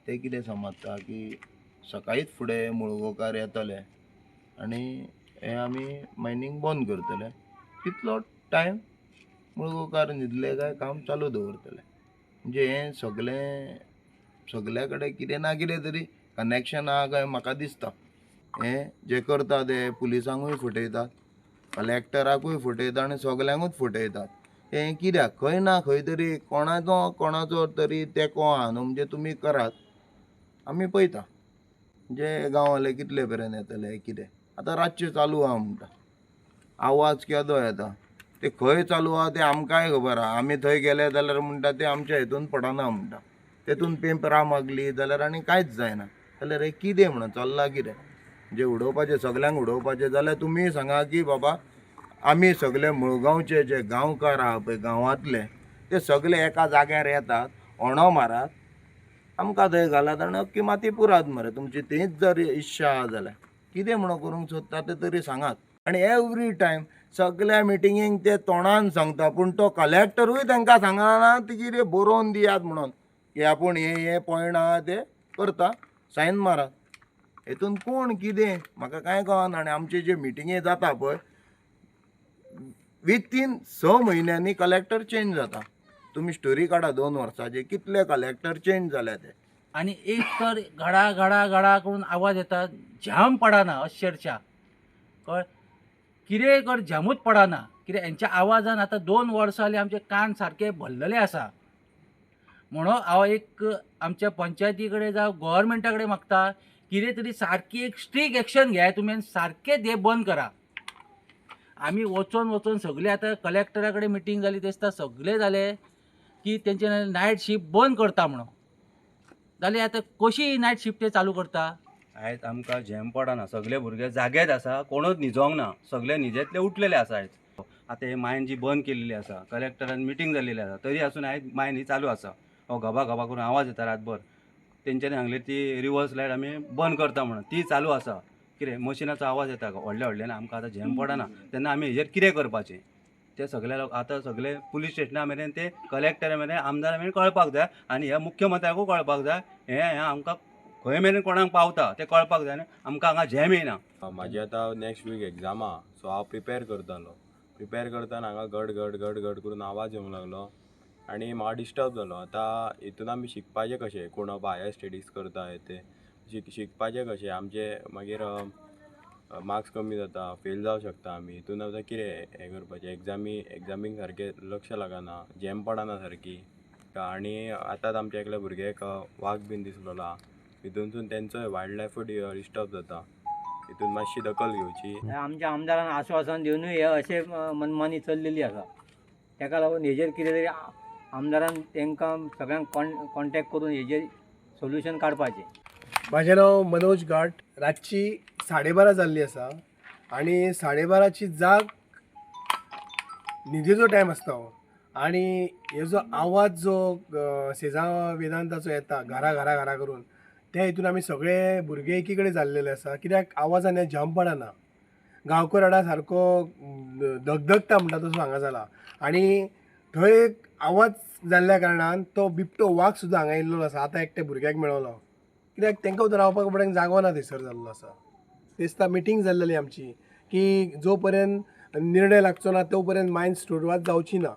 ते कितें समजता की सकाळींच फुडें मुळगांवकार येतले आनी हें आमी मायनींग बंद करतले. तितलो टायम मुळगांवकार न्हिदले काय काम चालू दवरतले. म्हणजे हें सगळें सगल्या कडेन कितें ना कितें तरी कनेक्शन आहा काय म्हाका दिसता. हें जे करता ते पुलिसांकूय फटयतात, कलेक्टराकूय फटयतात आनी सगल्यांकूच फटयतात. हें कित्याक खंय ना खंय तरी कोणाचो कोणाचो तरी तेंको आहा न्हू. म्हणजे तुमी करात, आमी पळयता म्हणजे गांवांतले कितले मेरेन येतले कितें. आतां रातचें चालू आहा म्हणटा, आवाज केदो येता, ते खंय चालू आहा तें आमकांय खबर आहा. आमी थंय गेले जाल्यार म्हणटा ते आमच्या हितून पडना म्हणटा, तेतून पेपरां मागली जाल्यार आनी कांयच जायना. जाल्यार हें कितें म्हणून चल्लां कितें? म्हणजे उडोवपाचें सगल्यांक उडोवपाचें जाल्यार तुमी सांगा की बाबा आमी सगले मुळगांवचे जे गांवकार आहा पळय गांवांतले ते सगले एका जाग्यार येतात, ओणो मारात, आमकां थंय घालात आनी अख्खी माती पुरात मरे. तुमची तीच जर इत्सा आहा जाल्यार कितें म्हणून करूंक सोदता तें तरी सांगात. आनी एवरी टायम सगल्या मिटिंगेक ते तोंडान सांगता, पूण तो कलेक्टरूय तांकां सांगना ती कितें बरोवन दियात म्हणून की आपूण हे हे पॉयंट आहा ते करता, सायन मारात. हेतून कोण कितें म्हाका कांय कळना. आनी आमचे जे मिटिंगे जाता पळय विथीन 6 म्हयन्यांनी कलेक्टर चेंज जाता. तुमी स्टोरी काडा 2 वर्सांचे कितले कलेक्टर चेंज जाल्या ते. आनी एक तर घडा घडा घडा करून आवाज येता, झाम पडना अक्षरशा. कळ कितें कर झामूच पडना. कित्याक हेंच्या आवाजान आतां 2 वर्सां जालीं आमचे कान सारके भरलेले आसा. म्हणून हांव एक आमच्या पंचायती कडेन जावं गोवोरमेंटा कडेन मागता कितें तरी सारकी एक स्ट्रीक एक्शन घेयात तुमी आनी सारकें हें बंद करा. आमी वचोन वचोन सगळे आतां कलेक्टरा कडेन मिटींग जाली दिसता सगळे जाले की तेंचे नायट शिफ्ट बंद करता म्हणून. जाल्यार आतां कशी नायट शिफ्ट ते चालू करता? आयज आमकां झेम पडना, सगळे भुरगे जागेच आसा, कोणूच न्हिजोंक ना, सगळे न्हिजेंतले उठलेले आसा आयज. आतां हे मायन जी बंद केल्ली आसा, कलेक्टरान मिटींग जाल्लेली आसा, तरी आसून आयज मायन ही चालू आसा. हो घबा घबा करून आवाज येता रातभर. तेंच्यांनी सांगलें ती रिवर्स लायट आमी बंद करता म्हणून, ती चालू आसा. कितें मशिनाचो आवाज येता व्हडल्या व्हडल्यान, आमकां आतां झेम पडना. तेन्ना आमी हेजेर कितें करपाचें ते सगळे लोक आतां सगळे पुलीस स्टेशना मेरेन, ते कलेक्टरा मेरेन, आमदारा मेरेन कळपाक जाय आनी ह्या मुख्यमंत्र्याकूय कळपाक जाय. हें हें आमकां खंय मेरेन कोणाक पावता तें कळपाक जाय. आनी आमकां हांगा झेम येयना. म्हाजी आतां नेक्स्ट वीक एग्जाम आहा, सो हांव प्रिपेर करतालो. प्रिपेर करतना हांगा घड घड घड घड करून आवाज येवंक लागलो आनी म्हाका डिस्टर्ब जालो. आतां हितून आमी शिकपाचें कशें? कोण हायर स्टडीज करता ते शिकपाचें कशें? आमचे मागीर मार्क्स कमी जाता, फेल जावं शकता आमी. हितून आतां कितें हें करपाचें? एग्जामींक सारकें लक्ष लागना, झेम पडना सारकी. आनी आतांच आमच्या एकल्या भुरग्याक वाग बीन दिसलेलो आहा, हितूनसून तेंचोय वायल्ड लायफूय डिस्टर्ब जाता. हितून मातशी दखल घेवची. आमच्या आमदारान आश्वासन दिवनूय हे अशें मनमानी चल्लेली आसा. ताका लागून हेजेर कितें तरी आमदारान तांकां सगळ्यांक कॉन्टेक्ट करून हेजेर सोल्युशन काडपाचें. म्हाजें नांव मनोज घाट. रातची 12:30 जाल्ली आसा आनी 12:30ची जाग न्हिदेचो टायम आसता हो. आनी हेजो आवाज जो सेजा वेदांताचो येता घरा घरा घरा करून, त्या हितून आमी सगळे भुरगे एकी कडेन जाल्लेले आसा. कित्याक आवाजान हें झम पडना. गांवकर सारको धगधगता म्हणटा तसो हांगा जाला. आनी थंय एक आवाज जाल्ल्या कारणान तो बिबटो वाग सुद्दां हांगा येयल्लो आसा. आतां एकट्या भुरग्याक मेळोलो, कित्याक तांकां सुद्दां रावपाक पडूंक जागो ना थंयसर जाल्लो आसा. तेच मिटींग जाल्लेली आमची की जो पर्यंत निर्णय लागचो ना तो पर्यंत मायन सुरवात जावची ना.